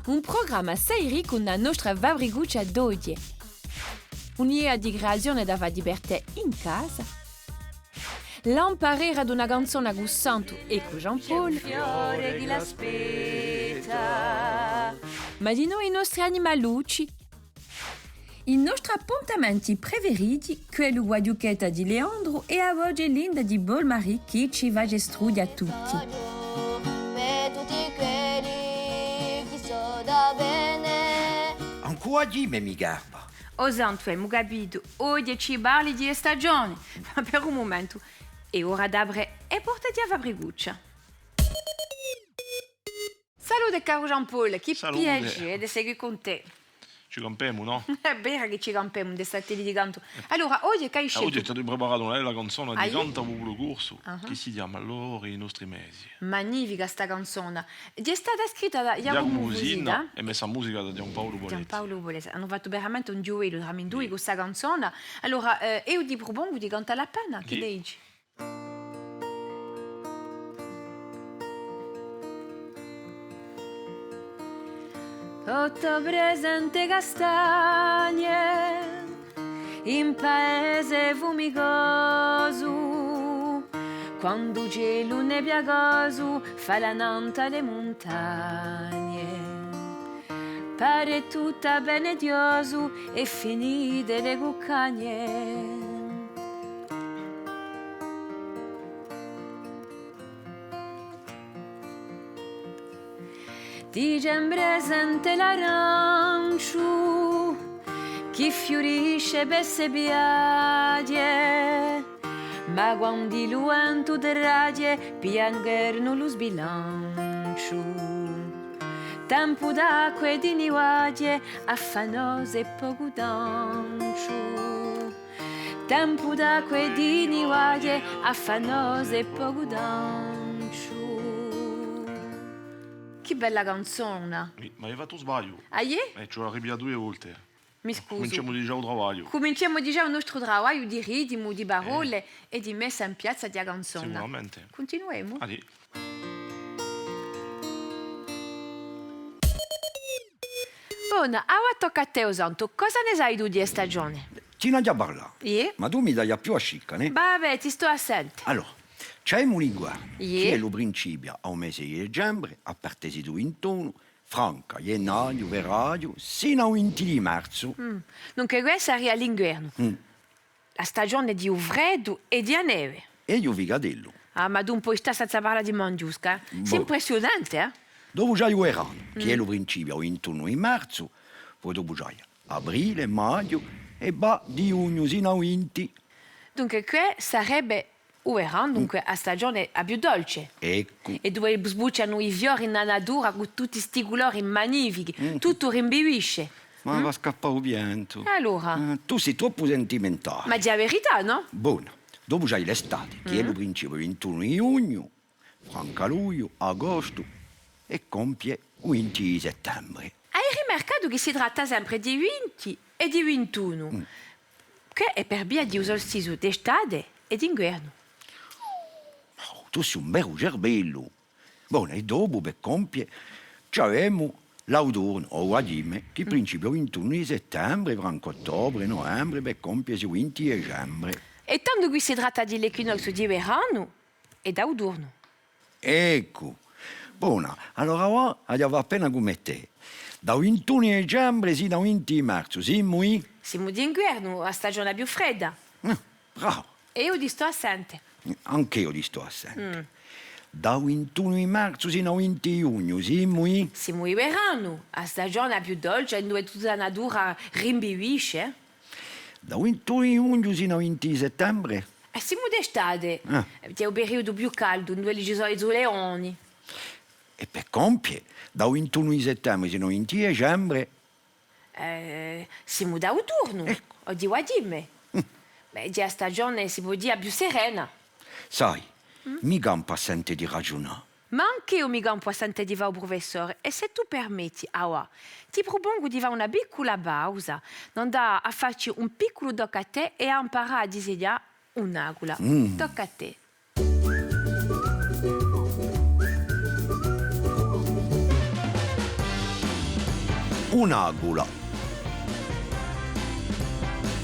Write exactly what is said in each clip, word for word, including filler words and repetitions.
Un prugramma assai riccu in a nostra fabricuccia d'oghje. Un'idea di creazione da fà di per tè in casa. L'amparera d'una canzona cù Santu è cù Jean-Paul. Ma dinò i nostri animalucci. I nostri appuntamenti preferiti, quellu guagliuchetta di Leandru è a voce linda di Paul-Marie chì ci face strughje à tutti. Ancu oghje mi garba. O Santu, emu capitu, oghje ci parli di e stagioni, ma per un mumentu hè ora d'apre e porte di a fabricuccia. Salute, caru Jean-Paul, chì piacè d'esse quì cun tè. Ci campemu, nò? Hè vera chì ci campemu in st'attellu di cantu. Allora, oghje chì hai sceltu? Oghje t'aghju preparatu una bella canzona di Canta Populu Corsu, chì si chjama L'ori di i nostri mesi. Magnifica sta canzona. Hè stata scritta da Jacumu Fusina è messa in musica da Ghjuvan Paulu Poletti. Ghjuvan Paulu Poletti. Anu fattu veramente un ghjuvellu tramindui cù sta canzona. Allora, eh, eiu ti prupongu di cantalla appena, chì ne dici? Ottobre sente castagne, in paese fumicosu, quandu u celu nebbiacosu fala nant'à le muntagne. Pare tuttu avvenediosu è finite le cuccagne. Dicembre sente l'aranciu chì fiurisce per ste piaghje, ma quandu lu ventu traghje, piglia inguernu lu sbilanciu. Tempu d'acque è di nivaghje, affannosu è pocu tanciu. Tempu d'acque è di nivaghje, affannosu è pocu tanciu. Chì bella canzona! Iè, ma ai fattu un sbagliu. Ah, iè? Eh, ci vole à ripiglià duie volte. Mi scusu. Cuminciemu digià u travagliu. Cuminciemu digià u nostru travagliu di ritimu, di parolle è di messa in piazza di a canzona. Sicuramente. Cuntinuemu. Allez. Bona, avà tocca à tè, o Santu. Cosa ne sai tù di e stagione? Ti n'aghju à parlà. Iè? Ma tù mi dai più a scicca, nè? Và bè, ti stò à sente. Allora, ci avemu l'inguernu, chì hè lu principiu à u mese di dicembre, à parte di u vintunu, francu, ghjennaghju, ferraghju, sinu à u vinti di marzu. Mm. Dunque, quessa saria l'inguernu. Mm. A stagione di u freddu è di a neve. È di u ficatellu. Ah, ma tù ùn poi stà senza parlà di manghjusca, eh? Boh. Sì impressiunante, eh? Dopu ci hè u veranu, chì hè lu principiu à u vintunu di marzu, po dopu ci hè aprile, maiu è và di ghjugnu sinu à u vinti. Dunque, què sarebbe u veranu, dunque, a stagione a più dolce. Eccu. È duve sbuccianu i fiori in a natura cù tutti sti culori magnifichi, tuttu rimbivisce. Ma và scappà u piantu. È allora? Eh, tù sì troppu sentimentale. Ma hè a verità, nò? Bona. Dopu ci hè l'estate, chì hè lu principiu, vintunu di ghjugnu, francu lugliu, agostu, è compie u vinti di settembre. Ai rimarcatu chì si tratta sempre di vinti è di vintunu? Mm. Què hè per via di u solstiziu d'estate è d'inguernu. Oh, tù sì un veru cerbellu. Bona, è dopu, per compie, ci avemu l'auturnu, o l'autunnu, chì principia u vintunu di settembre, francu ottobre, novembre, per compie u vinti di dicembre. È tandu chì si tratta di l'equinoziu di veranu è d'auturnu. Eccu. Bona, allora avà aghju à fà appena cum'è tè. Da u vintunu di dicembre sinu à u vinti di marzu, simu in? Simu d'inguernu, a stagione più fredda. Eh, bravu. È eiu ti stò à sente. Anch'eiu ti stò à sente. Mm. Da u vintunu di marzu sinu à u vinti di ghjugnu, simu in? Simu in veranu, a stagione più dolce, induve tutta a natura rimbivisce. Da u vintunu di ghjugnu sinu à u vinti di settembre? È simu d'estate. Ah. Hè u periodu più caldu, induve ci sò i leoni. È per compie, da u vintunu di settembre sinu à u vinti di dicembre? Eh, simu d'auturnu, o di u Guagliume. Mm. Bè, hè a stagione, si pò dì, a più serena. Sai, mi campu à sente ti ragiunà. Ma anch'eiu mi campu à sente ti fà u prufessore, è s'è tù permetti, avà, ti prupongu di fà una piccula pausa, d'andà à facci un picculu tocca à tè è à amparà à disegnà un'acula. Mm. Tocca à tè. Un'acula.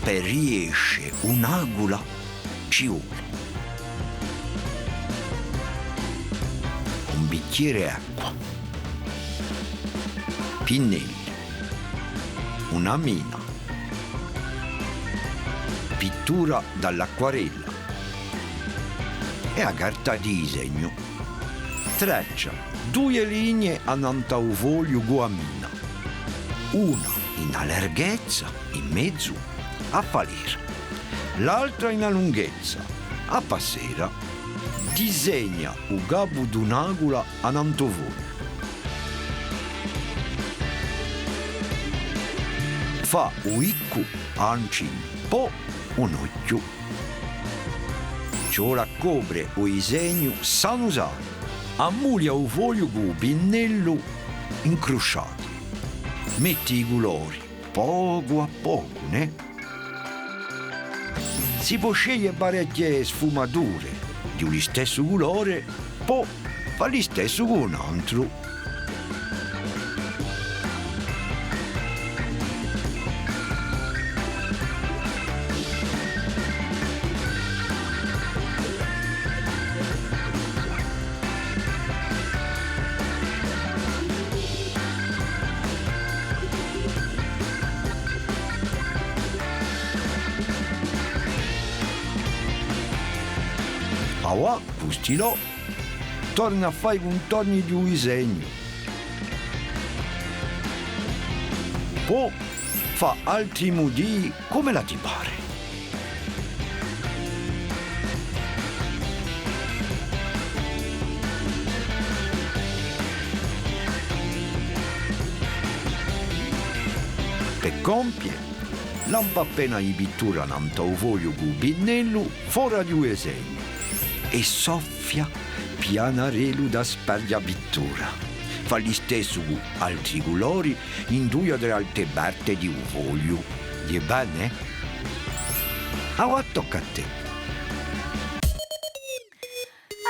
Per riesce un'acula ci vole un bichjere d'acqua, pinnelli, una mina, pittura da l'acquarella è a carta di disegnu. Traccia duie ligne annant'à u fogliu cù a mina, una in a larghezza, in mezu, à falera, l'altra in a lunghezza, à passera. Disegna u capu d'un'acula annant'à u fogliu. Fà u biccu à uncini, po un ochju. Ci vole à copre u disegnu sanu sanu. Ammulia u fogliu cù u pinnellu incrusciatu. Metti i culori pocu à pocu, nè? Si pò sceglie parechje sfumature di u listessu culore, po fà listessu cù un antru. Avà, cù u stilò, torna à fà i cuntorni di u disegnu. Po fà altri mudii cum'ella ti pare. Per compie, lampa appena di pittura nant'à u fogliu cù u pinnellu fora di u disegnu è soffia pianarellu da sparghje a pittura. Fà listessu cù altri culori in duie o trè altre parte di u fogliu. Ghjè bè, nè? Avà tocca à tè.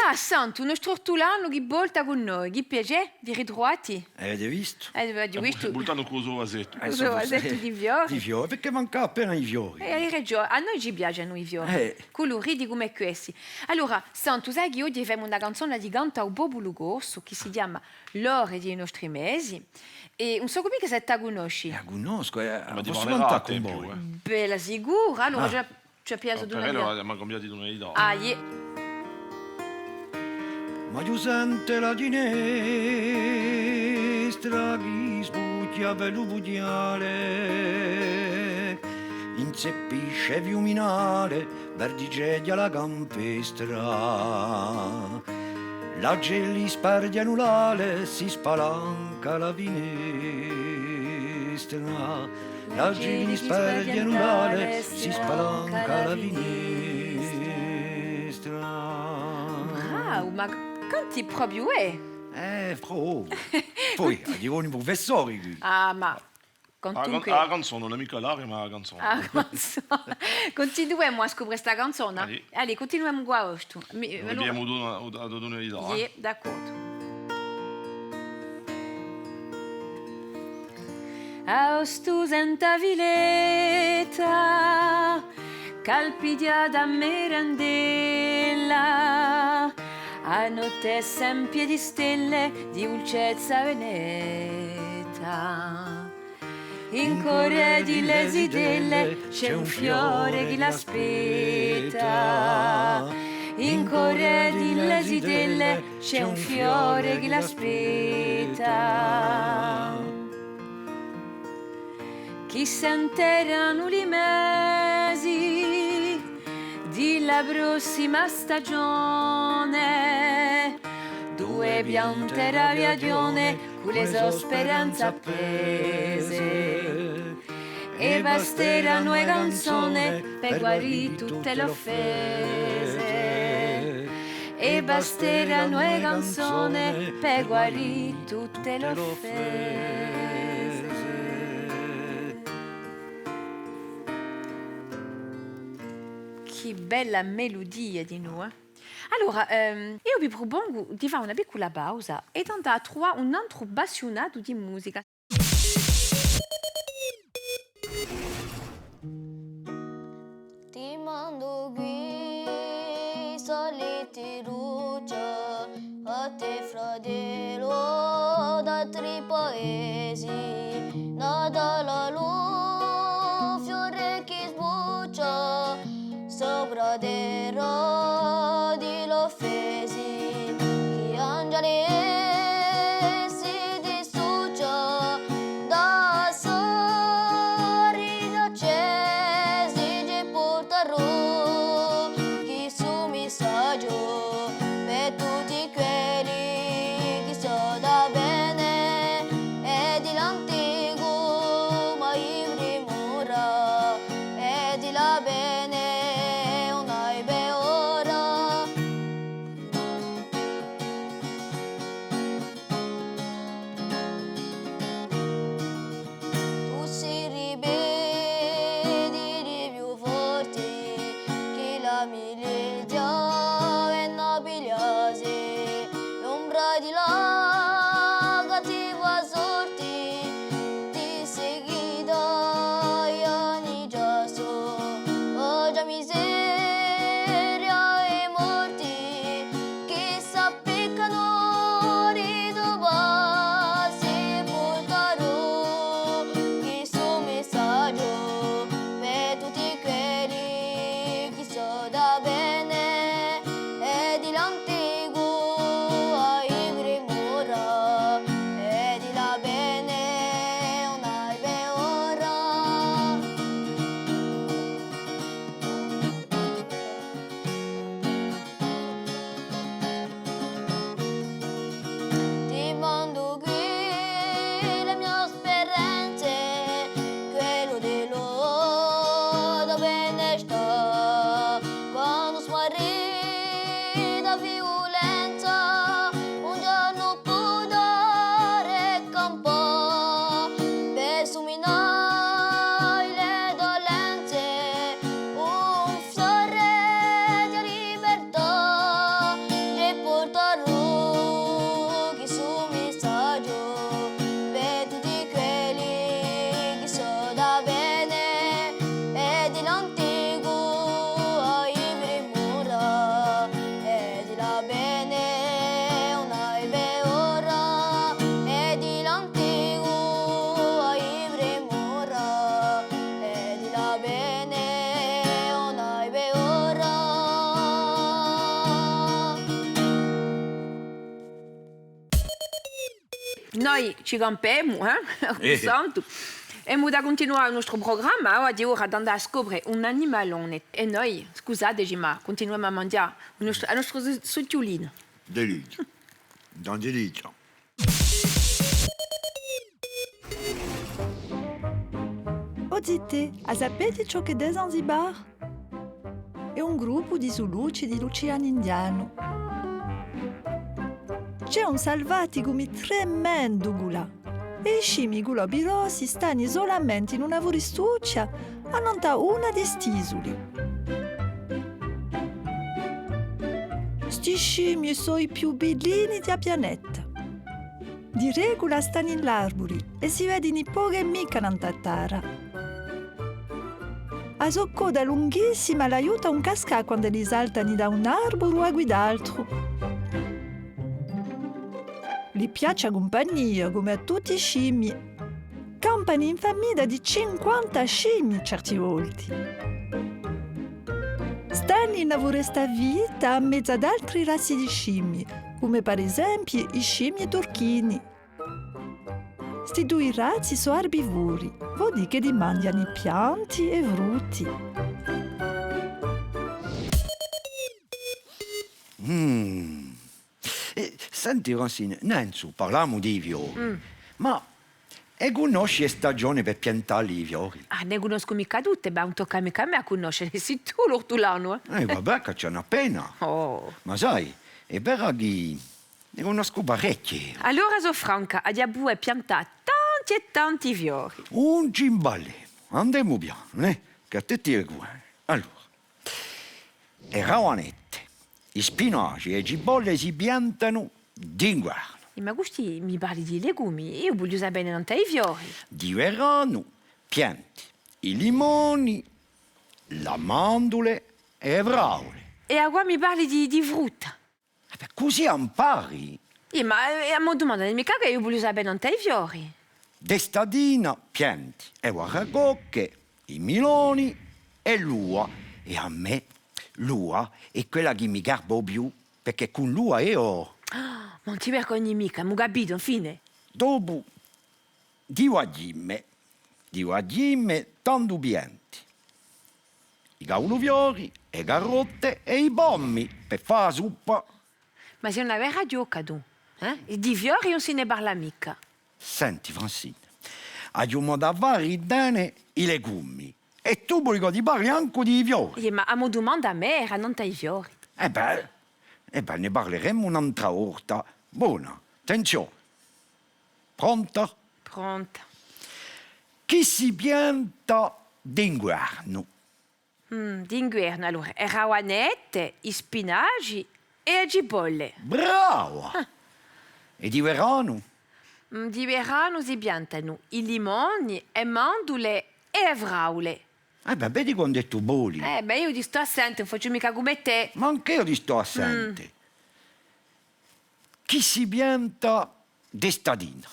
Ah, Santu, u nostru ortulanu chì volta cù noi, chì piacè di ritruvà ti. Avete vistu? Eh, avete vistu? Vultanu cù u so vasettu. Cù u so vasettu di fiori. Di fiori, perchè manca appena i fiori. Eh, hai ragiò, à noi ci piacenu i fiori. Eh. Culuriti cum'è questi. Allora, Santu, sai chì oghje femu una canzona chì canta u populu corsu, chì si chjama L'ore di i nostri mesi. È ùn sò micca s'è tù a cunnosci. Eh, a cunnoscu, eh, a possu cantà cun voi. Bella sicura, allora, ah. Ci hè piaciutu una vita. M'hà cambiatu di tonalità. Ah, iè. Ma chì sente la finestra chì sbuchja bellu pughjale, inzeppisce fiuminale, verdiceghja la campestra. L'acelli sparghjenu l'ale, si spalanca la finestra. L'acelli sparghjenu l'ale, si spalanca la finestra. Bravu, ma canti propiu, eh? Eh, pro. Poi, aghju i prufessori quì. Ah, ma quantunque. A can-, a canzona, ùn hè micca l'aria, ma a canzona. A canzona. Cuntinuemu à scopre sta canzona? Allez. Allez, cuntinuemu cù a vostra. Mi, allora, vedimu duna, duna, duna idea, eh. Iè, d'accordu. A ostu senta filetta, ch'hà pigliatu a merendella, a notte hè sempre di stelle, di dulcezza veneta. In core di le zitelle ci hè un fiore chì l'aspetta. In core di le zitelle ci hè un fiore chì l'aspetta. Chì s'interranu li mesi di la prossima stagione, duie piante raviglione cù le so speranze appese, è basteranu e canzone per guarì tutte l'offese. È basteranu e canzone per guarì tutte l'offese. Chì bella meludia dinù, eh? Allora, ehm, eiu vi prupongu di fà una piccula pausa è d'andà à truvà un antru appassiunatu di musica. Ti brucia à tè, fratellu d'altri paesi, Natale hè u fiore chì sbuccia sopra a terra di l'offesi, chì angeli si distruce da soli accesi, ci purtarò chì stu missaghju per tutti quelli chì sò da bè, è di l'anticu mai primura, è di l'avvene ùn hai bè ora. Tù si ripeti di più forti chì la milizia vene à pigliassi l'ombra di la cattiva sorti, ti seguita è ogni giastu, o già miseria è morti, chì s'appiccanu di to passi, purtarò chì stu missaghju per tutti quelli chì sò da bè, è di l'anticu hai primura, è di l'avvene ùn hai bè ora. Ti mandu quì le mie speranze, quellu di l'ora bene sta, quandu smarrì da viulenza, un giornu pudere campà, per suminà le dolenze, un fiore di libertà, ci purtarò chì stu missaghju per tutti quelli chì sò da bè, è di l'anticu hai primura, è di l'avvene ùn hai bè ora, è di l'anticu hai primura, è di l'avvene ùn hai bè ora. Noi ci campemu, eh? Eh. Santu. Emu da cuntinuà u nostru prugramma, avà hè ora d'andà à scopre un animalone. È noi, scusateci, ma cuntinuemu à manghjà u nostru, a nostra su-, succhiulina. Delizia. Una delizia. O zitè, a sapete ciò ch'hè Zanzibar? Hè un gruppu di suluci di l'Uceanu Indianu. Ci hè un salvaticu mì tremendu culà. È i scimi culà pì rossi stani solamente in una furistuccia annant'à una di st'isuli. Sti scimi sò i più billini di a pianeta. Di regula stani in l'arburi è si vedini pocu è micca nant'à a tarra. A so coda lunghissima l'aiuta à ùn cascà quand'elli saltani da un arburu à quiddu altru. Li piaci a cumpagnia, cum'è à tutti i scimi. Campani in famidda di cinquanta scimi certi volti. Stani in a furesta fitta à mezu ad altri razzi di scimi, cum'è par esempiu i scimi turchini. Sti dui razzi sò arbivori, voli dì ch'eddi manghjani pianti è frutti. Mm. Eh, senti, Francine, nanzu parlamu di i fiori, ma e cunnosci e stagione per piantalli i fiori? Ah, ne cunnoscu micca tutte, ma ùn tocca micca à mè à cunnoscele, sì tù l'ortulanu, eh. Eh, vabbè, chì ci n'hè appena. Oh. Ma sai, hè vera chì ne cunnoscu parechje. Allora sò franca, aghju da vulè piantà tanti è tanti fiori. Ùn ci imbalemu, andemu pianu, eh? Chì à tè ti regù, eh? Allora, e ravanette, i spinaci è e cipolle si piantanu d'inguernu. Eh, ma custì mi parli di legumi, eiu vogliu sapè nant'à i fiori. Di veranu pianti i limoni, l'amandule è e fraule. è avà mi parli di, di frutta. Eh bè, cusì ampari. Iè, ma, eh, a mo dumanda, micca chì eiu vogliu sapè nant'à i fiori. D'estatina pianti e varracocche, i miloni è l'ua. È à mè, l'ua hè quella chì mi garba u più, perchè cù l'ua eiu... Ma ùn ti vergogni micca, emu capitu, infine. Dopu, di vaghjimme, di vaghjimme tandu pianti. I caulufiori, e carotte è i pomi, per fà a suppa. Ma sì una vera ghjocca tù, eh? È di fiori ùn si ne parla micca. Senti, Francine, aghju mò da fà ridene i legumi. È tù voli ch'o ti parli ancu di i fiori? Iè, ma a mo dumanda à mè era nant'à i fiori. Eh bè, eh bè, ne parleremu un'antra volta. Bona, attenzione. Pronta? Pronta. Chì si pianta d'inguernu? Mm, d'inguernu, allora, e ravanette, i spinaci è e cipolle. Brava! Ah. È di veranu? Mm, di veranu si piantanu i limoni, e mandule è e fraule. Eh bè, vedi quand'è tù voli. Eh bè, eiu ti stò à sente, ùn facciu micca cum'è tè. Ma anch'eiu ti stò à sente. Mm. Chì si pianta d'estatina?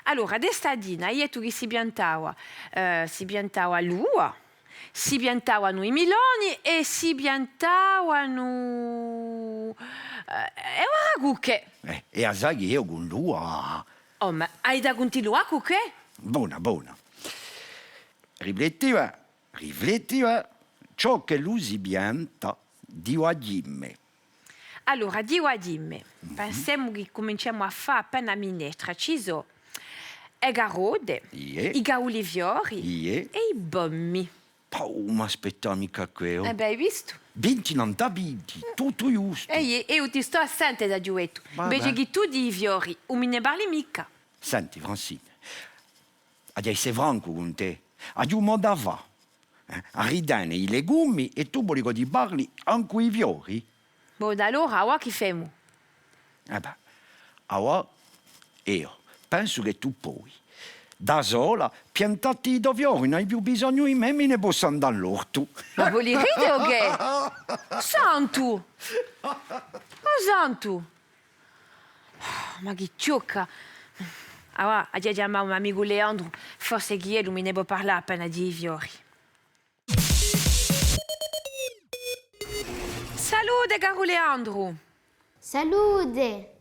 Allora, d'estatina, eiu aghju dettu chì si piantava, eh, si piantava l'ua, si piantavanu i miloni è si piantavanu, eh, e varacucche. Eh, è a sai chì eiu cù l'ua... Oh, ma ai da cuntinuà cù què? Bona, bona. Rifletti, eh. Rifletti, eh, ciò ch'ellu si pianta, di vaghjimme. Allora, di vaghjimme, pensemu chì cuminciemu à fà appena minestra, ci sò e carotte, iè, i caulifiori, iè, è i pomi. Pau, m'aspettava micca què, oh. Eh bè, ai vistu? Vinti nant'à vinti, tuttu ghjustu. Eh, eiu, eiu ti stò à sente, t'aghju dettu. Invece chì tù di i fiori, ùn mi ne parli micca. Senti, Francine, aghju da esse francu cun tè. Aghju mò da fà. Eh, à ridene i legumi è tù voli ch'o ti parli ancu i fiori? Bon, allora, avà chì femu? Eh bè, avà eiu pensu chì tù poi, da sola, piantatti i to fiori, ùn ai più bisognu di mè, mi ne possu andà à l'ortu. Ma voli ride o chè? Santu! Oh Santu! Ma chì ciocca! Avà, aghju da chjamà u mo amicu Leandru, forse chì ellu mi ne pò parlà appena di i fiori. Salute, caru Leandru! Salute!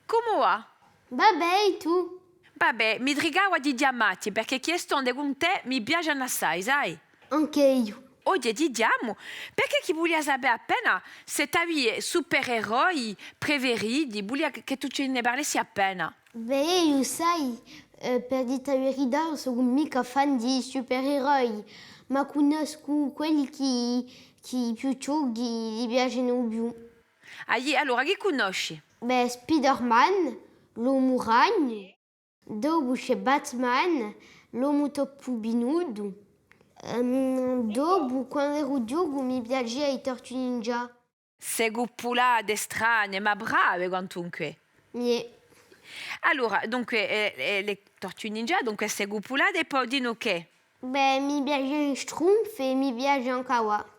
Cumu và? Và bè, è tù? Và bè, mi tricava di chjamatti, perchè chì e stonde cun tè mi piacenu assai, sai? Ancu eiu. Oghje ti chjamu, perchè chì vulia sapè appena s'è t'avii supereroi preferiti, vulia chì, chì tù ci ne parlessi appena. Bè, eiu, sai, eh, per dì a verità, ùn sò micca fan di supereroi, ma cunnoscu quelli chì, chì più ciò chì li piacenu u più. Ah, iè, allora, chì cunnosci? Bè, Spider-Man, l'Omu Ragnu. Dopu ci hè Batman, l'Omu Toppu Pinutu. Ehm, dopu, quandu eru ghjocu, mi piacia i Tortue Ninja. Sè cuppulate strane, ma brave quantunque. Iè. Allora, dunque, eh, eh, le Tortue Ninja, dunque, sè cuppulate, è po dinù chè? Bè, mi piace i Schtroumpfs è mi piace ancu avà.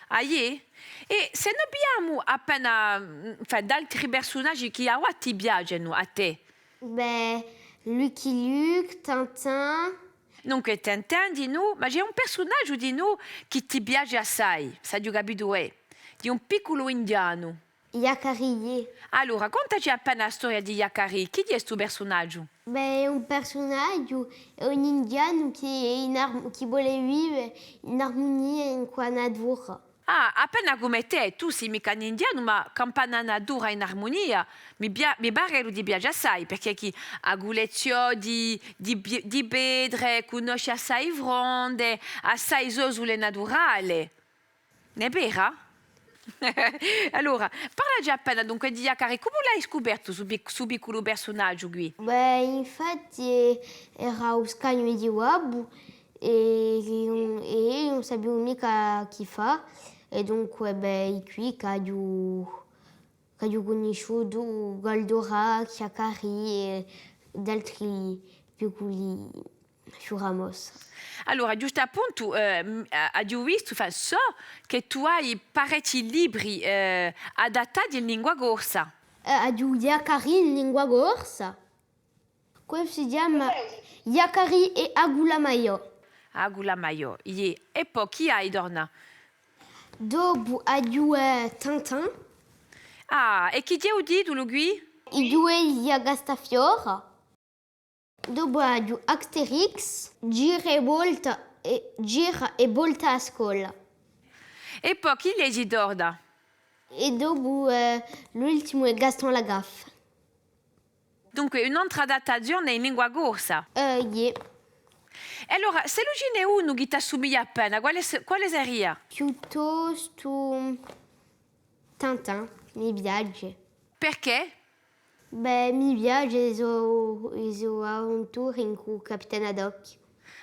Ah, iè? È s'è no pigliamu appena, mm, enfin, d'altri persunaghji chì avà ti piacenu à tè? Bè, Lucky Luke, Tintin. Dunque, Tintin dinù, ma ci hè un persunaghju dinù chì ti piace assai, s'aghju capitu, eh, di un picculu indianu. Yakari. Allora, contaci appena a storia di Yakari. Chì hè stu persunaghju? Bè, hè un persunaghju, hè un indianu chì hè in arm-, chì vole vive in armunia incù a natura. Ah, appena cum'è tè, tù sì micca un indianu, ma campà in a natura in armunia, mi pia-, mi pare ch'ellu ti piace assai, perchè chì a cullezziò di, di pi-, di petre, cunnosci assai fronde, assai sosule naturale. Ùn hè vera? Allora, parlaci appena dunque di Yakari, cumu l'ai scupertu stu pic-, stu picculu persunaghju quì? Bè, infatti, eh, era u scagnu di babbu è, è eiu ùn sapiu micca chì fà, è dunque, bè, hè quì ch'aghju, ch'aghju cunnisciutu Goldorak, Yakari è d'altri picculi Fiura Mossa. Allora, ghjustu à puntu, eh, m-, a-, aghju vistu, enfin, sò chì tù ai parechji libri, eh, adattati in lingua corsa. Eh, aghju Yacari in lingua corsa. Quessu si chjama Yacari è Agula Maiò. Agula Maiò, iè. È po chì ai torna? Dopu aghju, eh, Tintin. Ah, è chì hè u titulu quì? I duelli à Castafiora. Dopu aghju Asterix, Gira è volta è, Gira è volta à a scola. È po chì leghji torna? È dopu, eh, l'ultimu hè Gaston Lagaffe. Dunque, un'antra adattazione in lingua corsa. Eh, iè. È allora, s'ellu ci n'hè unu chì t'assumiglia appena, quale s-, quale seria? Piuttostu Tintin, mi piace. Perchè? Bè, mi piace e so, e so avventure incù Capitanu Haddock.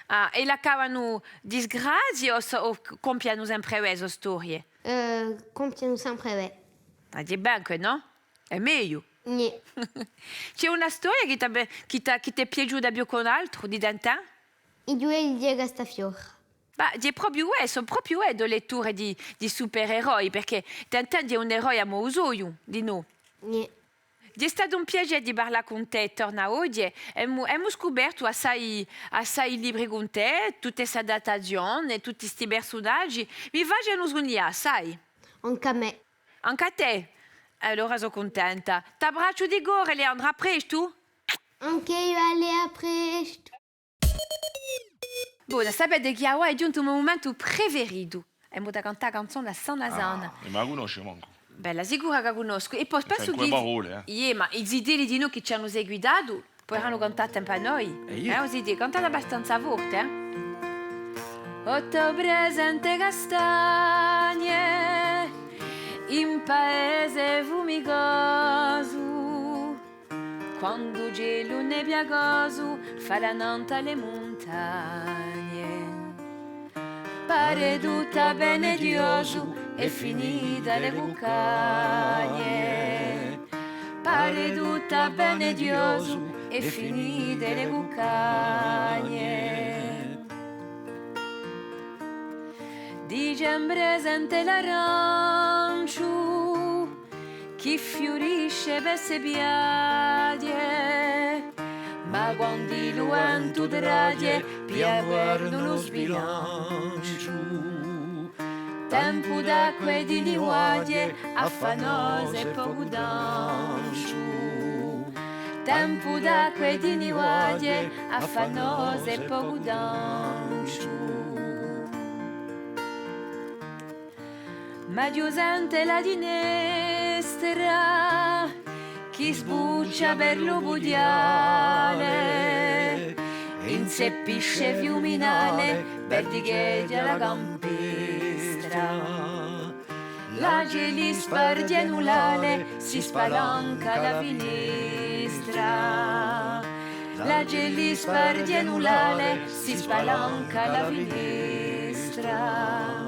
Ah, è l'accavanu disgrazie o so-, o c-, compianu sempre bè e so storie? Eh, compianu sempre bè. Ah, hè bè, nò? Hè megliu. Nè. Ci hè una storia chì t'hà, chì t'hà, chì t'hè piaciuta più chè un'altra, di Tintin? I duelli di Castafiora. Ma hè propiu, eh, sò propiu, eh, duie letture di, di supereroi, perchè Tintin hè un eroe à modu soiu, dinò. Iè. Hè statu un piacè di parlà cun tè torna oghje. Emu, emu scupertu assai, assai libri cun tè, tutte st'adattazione, tutti sti persunaghji. Mi facenu sunnià assai. Ancu à mè. Ancu à tè? Allora sò cuntenta. T'abbracciu di core, Leandra, à prestu! Ancu eiu, allez, à prestu! Bona, sapete chì avà hè ghjuntu u mo mumentu preferitu. Emu da cantà a canzona sana sana. Ah, è ma a cunnosci mancu? Bella sicura chì a cunnoscu. È po pensu chì i zitelli dinò chì ci anu seguitatu, puderanu cantà tempu à noi. Eh, o zitè, cantate abbastanza forte, eh? Dicembre sente l'aranciu chì fiurisce per ste piaghje, ma quandu lu ventu traghje, piglia guernu lu sbilanciu. Tempu d'acque è di nivaghje, affanose è pocu d'anciu. Tempu d'acque è di nivaghje, affanose è pocu d'anciu. Ma ghjò sente la finestra chì sbuccia per lu pughjale, inseppisce fiuminale, verdicheghja la campestra. L'acelli sparghjenu l'ale, si spalanca la finestra. L'acelli sparghjenu l'ale, si spalanca la finestra.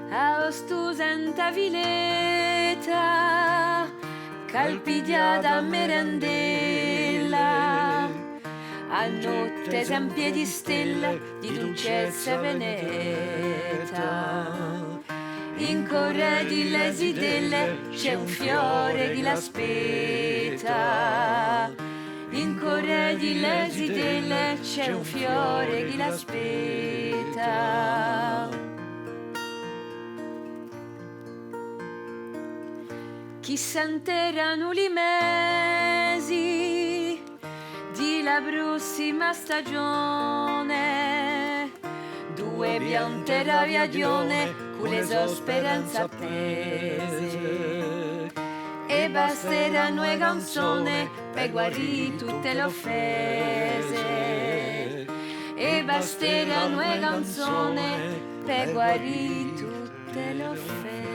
Aostu sente a filetta, calpighjata à merendella, a notte s'empie di stelle, di dulcezza benedetta. In core di le zitelle ci hè un fiore chì l'aspetta. In core di le zitelle ci hè un fiore chì l'aspetta. Chì senteranu li mesi di la prossima stagione, duve pianterà u viaghjone cù le so speranze appese. È basteranu e canzone per guarì tutte l'offese. È basteranu e canzone per guarì tutte l'offese.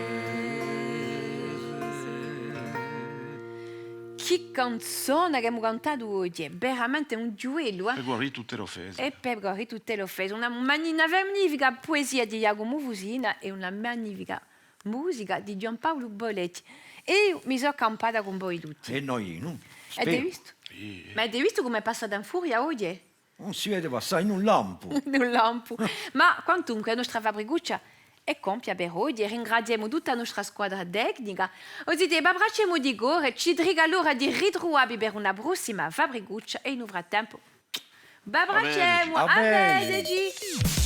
Chì canzona ch'emu cantatu oghje, hè veramente un ghjuvellu, eh? Per guarì tutte l'offese. È per guarì tutte l'offese. Una magni-, una magnifica puesia di Ghjacumu Fusina è una magnifica musica di Ghjuvan Paulu Boletti. È eiu mi sò campata cun voi tutti. È noi, nò? Avete vistu? Ma avete vistu cum'hè passata in furia oghje? Ùn si vede passà in un lampu. In un lampu. Ma quantunque a nostra fabricuccia hè compia per oghje. Ringraziemu tutta a nostra squadra tecnica. O zitè, v'abbracciemu di core, ci trica allora di ritruvà vi per una prossima fabricuccia è in u frattempu v'abbracciemu. À vedeci.